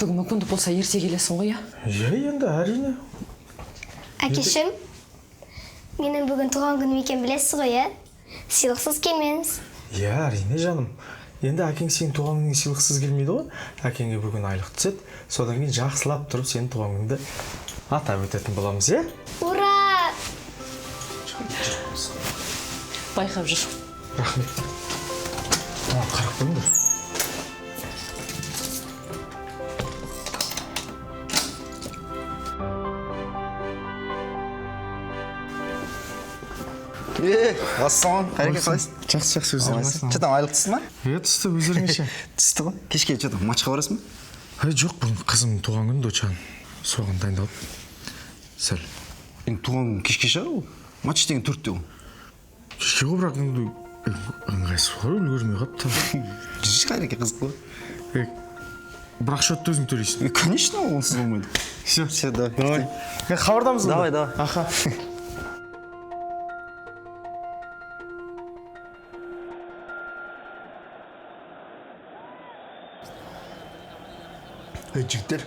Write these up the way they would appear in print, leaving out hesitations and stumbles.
Бүгін мүмкіндік болса ерте келесің ғой, иә? Иә, енді әрине. Әкешім, менің бүгін туған күнім екенін білесіз ғой, иә? Сыйлықсыз келмеңіз. Иә, әрине, жаным. Енді әкең сенің туған күніңе сыйлықсыз келмейді ғой. Әкеңе бүгін айлық түседі. Содан кейін жақсылап тұрып сенің туған күніңді атап өтетін боламыз, иә? Ура! Байқап жүр. Рахмет. Маған қарап қойыңдар. Е, ассалам, Қайреке, қалайсың? Жақсы, жақсы, өздерің қалайсың? Че там, айлық түсті ма? Е, түсті, өздеріңе ше? Түсті ғой. Кешке че там, матчқа барасың ба? Е, жоқ, бүгін қызымның туған күні, дочаның. Соған дайындалып сәл. Енді туған күн кешке шығар ол. Матч деген 4-те ғой. Кешке ғой, бірақ енді ыңғайсыз ғой, үлгермей қалыпты. Жүрші, Қайреке, қызық қой. Е, бірақ счетты өзің төлейсің. Е, конечно, онсыз болмайды. Все, Все, давай. Давай. Е, хабардамыз. Давай, давай. Аха. Ей, жігіттер,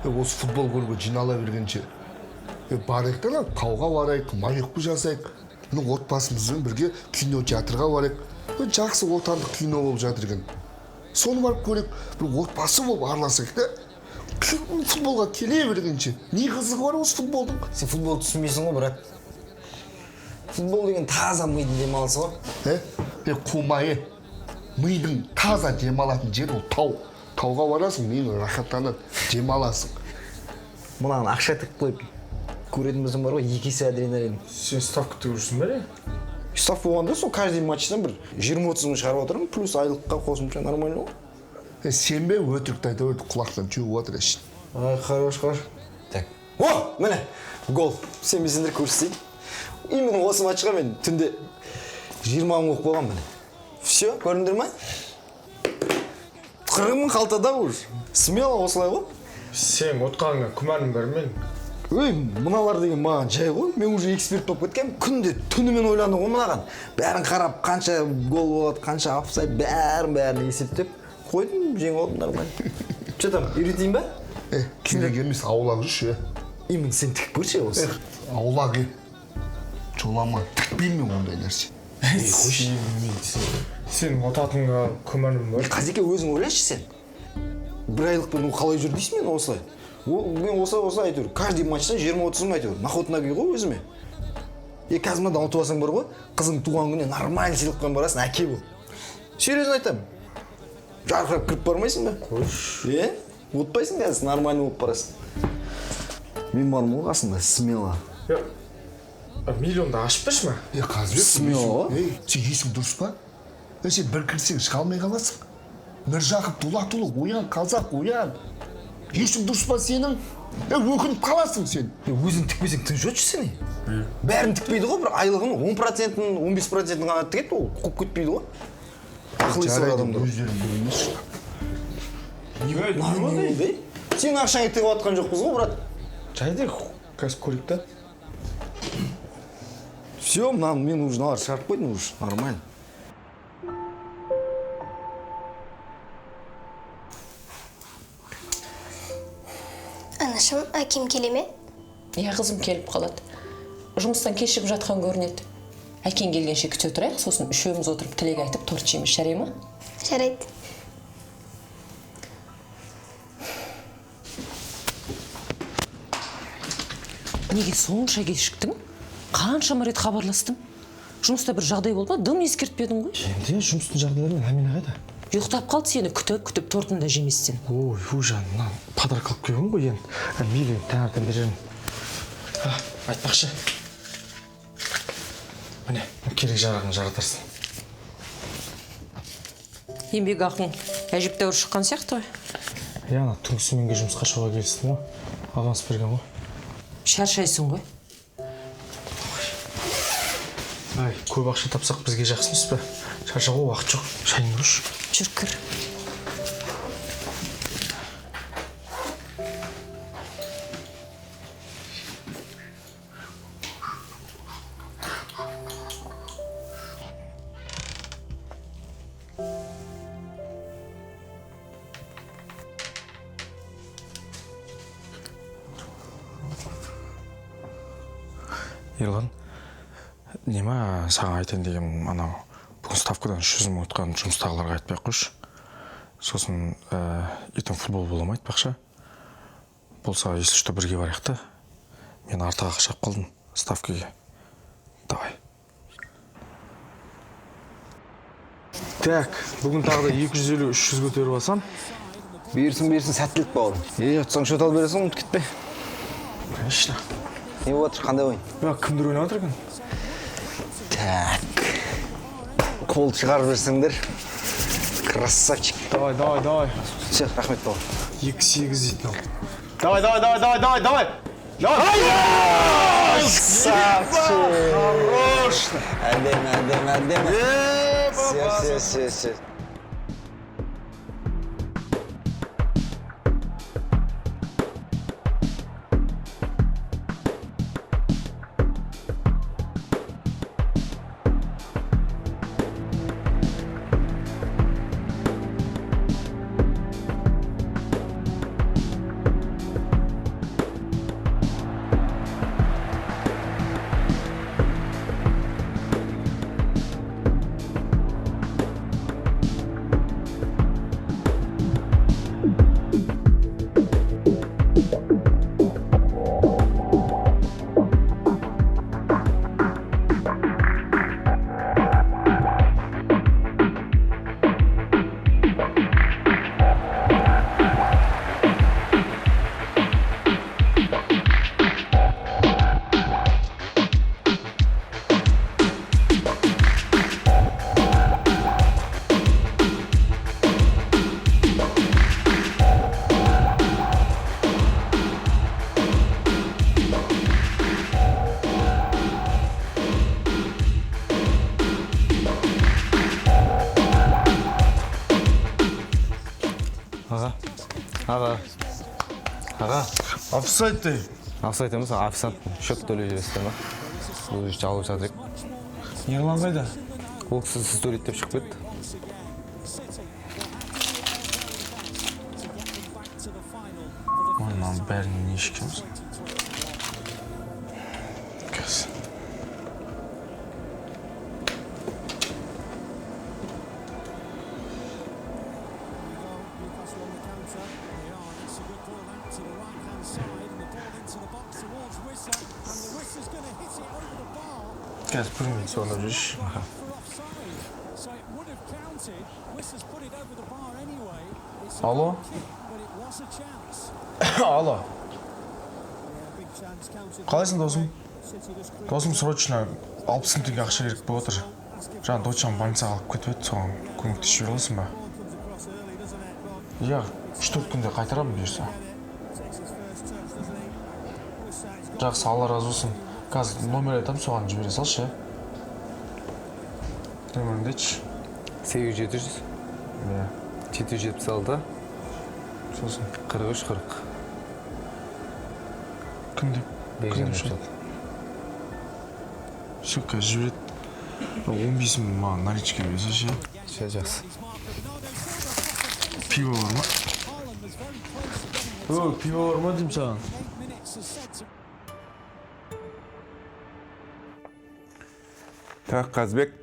осы футбол көруге жинала бергенше, барайық та ана тауға барайық, маекпі жасайық, мына отбасымызбен бірге кинотеатрға барайық. Жақсы отандық кино болып жатыр екен, соны барып көрейік, бір отбасы болып араласайық та. Футболға келе бергенше не қызығы бар осы футболдың? Сен футбол түсінбейсің ғой, брат. Футбол деген таза мидың демалысы ғой. Е, қума, е. Мидың таза демалатын жер ол тау. Тауға барасың, миың рахаттанады, демаласың. Мынаған ақша тігіп қойып көретін болсаң бар ғой, екі есе адреналин. Сен ставка тігіп жүрсің бе, не? Ставка болғанда сол каждый матчтан бір 20-30 мың шығарып отырмын, плюс айлыққа қосымша нормально ғой. Е, сен бе, өтірікті айта бер, құлақтан теуіп жатыр әшейін. Ай, хорош, хорош. Так. О, міне, гол. Сенбесеңдер көрсетейін. Именно осы матчқа мен түнде 20 мың қойып қойғанмын, міне. Все, көрдіңдер ма? 40 мың қалтада уже. Смело осылай ғой. Сен ұтқаныңа күмәнім бар мен. Ой, мыналар деген маған жай ғой. Мен уже эксперт болып кеткенмін. Күнде түнімен ойландым ғой мынаған. Бәрін қарап, қанша гол болады, қанша офсайд, бәрін есептеп қойдым, жеңіп алдым нормально. Че там, үйретейін ба? Е, керек емес, аулақ жүрші, е. Именно сен тігіп көрші осы. Аулақ, е. Жолама, тікпеймін мен ондай нәрсе. Сен ұтатыныңа күмәнім бар. Қазеке, өзің ойлашы сен. Бір айлықпен ол қалай жүр дейсің мен осылай. Мен осылай әйтеуір. Каждый матчтан 20-30 мың әйтеуір. На ход ноги ғой өзіме. Е, қазір мынадан ұтып алсаң бар ғой, қызың туған күніне нормально сыйлықпен барасың, әке бол. Серьезно айтамын. Жарқырап кіріп бармайсың ба? Қойшы. Е, ұтпайсың қазір, нормально болып барасың. Мен бармын ғой қасында, смело. Миллионды ашып берші ма? Е, Қазыбек, Смело. Ей, сен есің дұрыс па? Е, сен бір кірсең шыға алмай қаласың. Міржақып Дулатұлы, оян, қазақ, оян. Есің дұрыс па сенің? Е, өкініп қаласың сен. Е, өзің тікпесең тыныш өтші сен. Бәрін тікпейді ғой, бір айлығын 10%-ін, 15%-ін ғана тігеді, ол қуып кетпейді ғой. Ақыл есі бар адамдар. Өздерің көрмейсің. Не болды? Сенің ақшаңа тігіп жатқан жоқпыз ғой, брат. Жайды, қазір көрейік та. Все, мынаны мен уже мыналар шығарып қойдым уже, нормально. Анашым, әкем келе ме? Иә, қызым, келіп қалады. Жұмыстан кешігіп жатқан көрінеді. Әкең келгенше күте тұрайық, сосын үшеуміз отырып тілек айтып торт жейміз, жарай ма? Жарайды. Неге сонша кешіктің? Қаншама рет хабарластым. Жұмыста бір жағдай болды ма? Дым ескертпедің ғой. Енді жұмыстың жағдайларымен Әмина қайда? Ұйықтап қалды сені күтіп-күтіп тортын да жеместен. Ой, фу, жаным, мына подарок алып келген ғой енді. Мейлі, енді таңертең берермін. Айтпақшы. Міне, керек жарағын жаратарсың. Еңбек ақың әжептәуір шыққан сияқты ғой. Иә, ана түнгі сменге жұмысқа шығуға келістім ғой. Аванс берген ғой. Шаршайсың ғой. Ай, көп ақша тапсақ бізге жақсы емес пе? Шаршауға уақыт жоқ. Шайыңды ұршы. Жүр, кір. Ерлан, нема саған айтайын дегенім, анау бүгін ставкадан 300 мың ұтқан жұмыстағыларға айтпай ақ қойшы. Сосын ертең футбол бола ма айтпақшы? Болса, если что, бірге барайық та. Мен артық ақша алып қалдым ставкаға. Давай. Так, бүгін тағы да 250-300 көтеріп алсам. Берсін, берсін, сәттілік бауырым. Ұтсаң счет алып бересің, ұмытып кетпе. Конечно. Не болып жатыр, қандай ойын? Я, кімдер ойнап жатыр екен? Так. Қол шығарып жүрсіңдер. Красавчик. Давай, давай, давай. Все, рахмет бауырым. 2-8 дейді мынау. Давай, давай, давай, давай, давай, давай. Давай! Красавчик! Хорош! Әдемі, әдемі, әдемі. Все, все, все, все. Аға, аға, аға. Офсайд дей. Офсайд емес, официант счет төлей жібересіздер ма? Бұл жерде алып жатыр едік. Ерлан қайда? Ол кісі сіз төлейді деп шығып кетті. Мынаның бәрін не ішкенбіз? Қазір. Қазір бір минут звондап жіберші. Алло? Алло. Қалайсың, досым? Досым, срочно 60 мың теңге ақша керек болып отыр. Жаңа дочам больницаға алып кетіп еді, соған көмектесіп жібере аласың ба? Иә, 3-4 күнде қайтарамын бұйырса. Жақсы, Алла разы болсын. Қазір номер айтамын, соған жібере салшы, иә? Нөміріңді айтшы. 8700. Иә. 776. Сосын. 43 40. Кім деп? Бекжан Кім деп деп шығады? Все, қазір жібереді. 15 мың маған наличка бере салшы, иә? Все, жақсы. Пиво бар ма? О, пиво бар ма деймін саған? Так, Қазбек,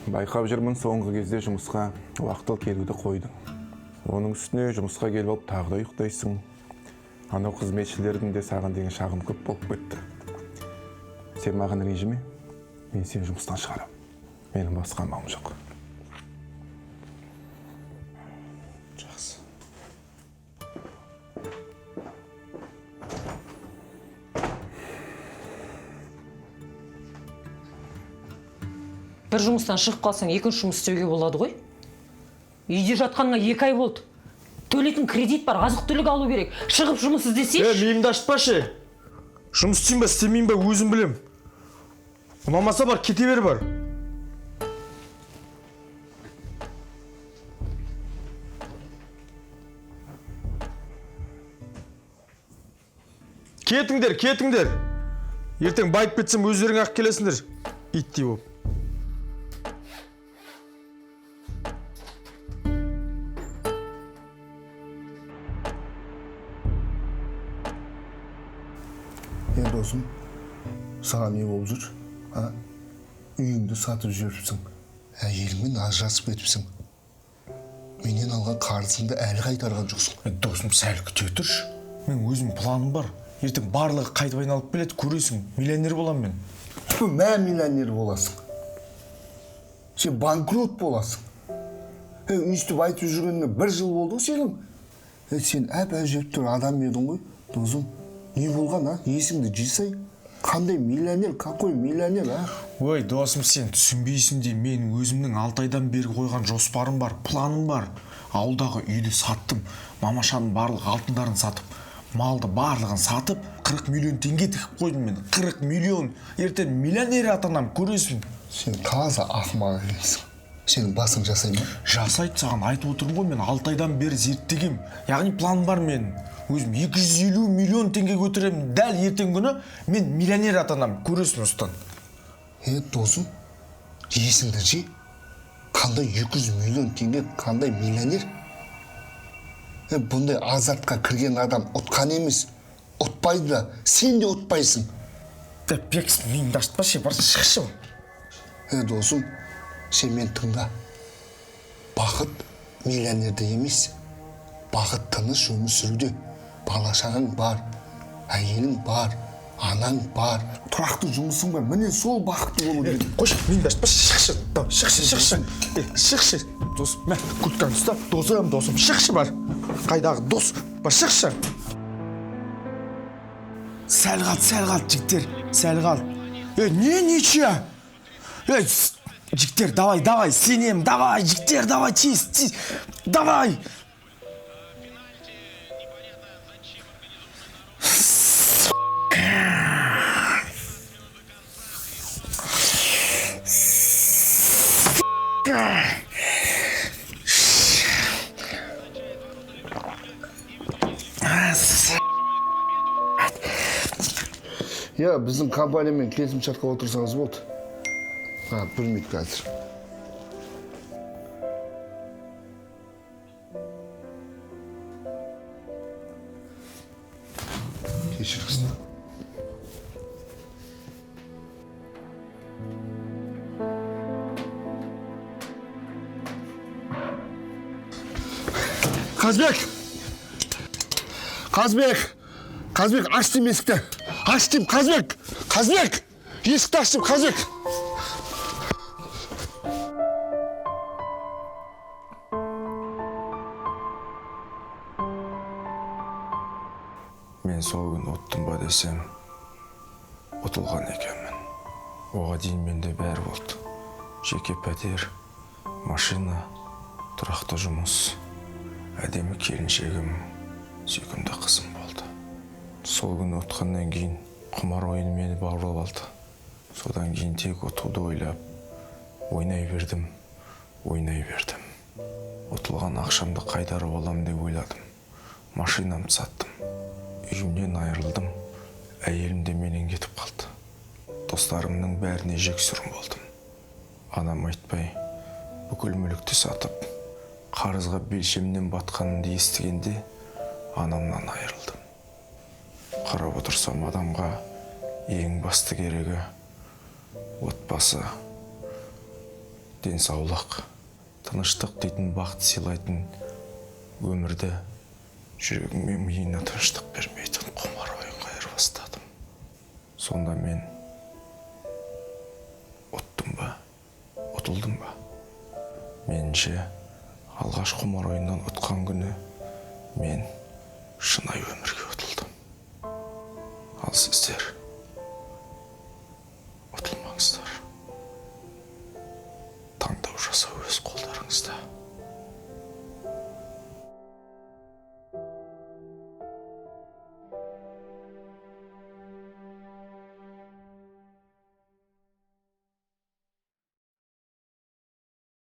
байқап жүрмін, соңғы кезде жұмысқа уақытылы келуді қойдың. Оның үстіне жұмысқа келіп алып тағы да ұйықтайсың. Анау қызметшілердің де саған деген шағым көп болып кетті. Сен маған ренжіме, мен сені жұмыстан шығарамын. Менің басқа амалым жоқ. Жақсы. Бір жұмыстан шығып қалсаң, екінші жұмыс істеуге болады ғой. Үйде жатқаныңа 2 ай болды. Төлейтін кредит бар, азық-түлік алу керек. Шығып жұмыс іздесейші. Миымды ашытпашы. Жұмыс істеймін ба, істемеймін ба, өзім білем. Ұнамаса бар, кете бер бар. Кетіңдер, кетіңдер. Ертең байып кетсем өздерің ақ келесіңдер. Иттей болып. Е, досым, Саған не болып жүр? А? Үйіңді сатып жіберіпсің. Әйеліңмен ажырасып кетіпсің. Менен алған қарызыңды әлі қайтарған жоқсың. Досым, сәл күте тұршы. Мен өзім планым бар. Ертең барлығы қайтып айналып келеді, көресің. Миллионер боламын мен. Тфу, мә миллионер боласың. Сен банкрот боласың. Өйстіп айтып жүргеніңе бір жыл болды ғой сенің. Сен әп-әжептәуір адам едің ғой, досым. Не болған, а? Есіңді жисай. Қандай миллионер, какой миллионер, а? Ой, досым, сен түсінбейсің де, мен өзімнің 6 айдан бері қойған жоспарым бар, планым бар. Ауылдағы үйді саттым, мамашаның барлық алтындарын сатып, малды барлығын сатып, 40 миллион теңге тігіп қойдым мен. 40 миллион. Ертең миллионер атанам, көресің. Сен таза ақымақ екенсің. Сенің басың жасай ма? Жасайды, саған айтып отырмын ғой, мен 6 айдан бері зерттегем. Яғни план бар менің. Өзім 250 миллион теңге көтеремін. Дәл ертең күні мен миллионер атанам, көресің ұстан. Досым, есіңді жи. Қандай 200 миллион теңге, қандай миллионер? Бұндай азартқа кірген адам ұтқан емес, ұтпайды да, сен де ұтпайсың. Бекс, миыңды ашытпашы, бар шықшы. Досым, сен мен тыңда. Бақыт миллионерде емес, бақыт тыныш өмір сүруде. Бала-шағаң бар, әйелің бар, анаң бар, тұрақты жұмысың бар. Міне сол бақытты болу керек. Қойшы, миыңды ашытпашы, шықшы, шықшы, шықшы. Шықшы. Досым, мә, курткаңды ұста. Досым, досым, шықшы бар. Қайдағы дос, бар, шықшы. Сәл қалды, сәл қалды, жігіттер, сәл қалды. Не, ничья? Жігіттер, давай, давай, сенем, давай, жігіттер, давай, тез, тез, давай. Иә, біздің компаниямен келісімшартқа отырсаңыз болды. Бір минут қазір. Кешіріңіз. Қазбек! Қазбек! Қазбек, аш деймін есікті. Аш деймін, Қазбек! Қазбек! Есікті аш деймін, Қазбек! Мен сол күні ұттым ба десем, ұтылған екенмін. Оға дейін менде бәрі болды. Жеке пәтер, машина, тұрақты жұмыс, әдемі келіншегім, сүйкімді қызым болды. Сол күні ұтқаннан кейін құмар ойыны мені баурап алды. Содан кейін тек ұтуды ойлап, ойнай бердім, ойнай бердім. Ұтылған ақшамды қайтарып алам деп ойладым. Машинамды саттым. Үйімнен айырылдым. Әйелім де менен кетіп қалды. Достарымның бәріне жексұрын болдым. Анам айтпай, бүкіл мүлікті сатып, қарызға белшемнен батқанымды естігенде анамнан айырылдым. Қарап отырсам адамға ең басты керегі отбасы, денсаулық, тыныштық дейтін бақыт сыйлайтын өмірді жүрегіме миына тыныштық бермейтін құмар ойынға айырбастадым. Сонда мен ұттым ба, ұтылдым ба? Меніңше, алғаш құмар ойыннан ұтқан күні мен шынайы өмірге ұтылдым. Ал сіздер ұтылмаңыздар. Таңдау жасау өз қолдарыңызда.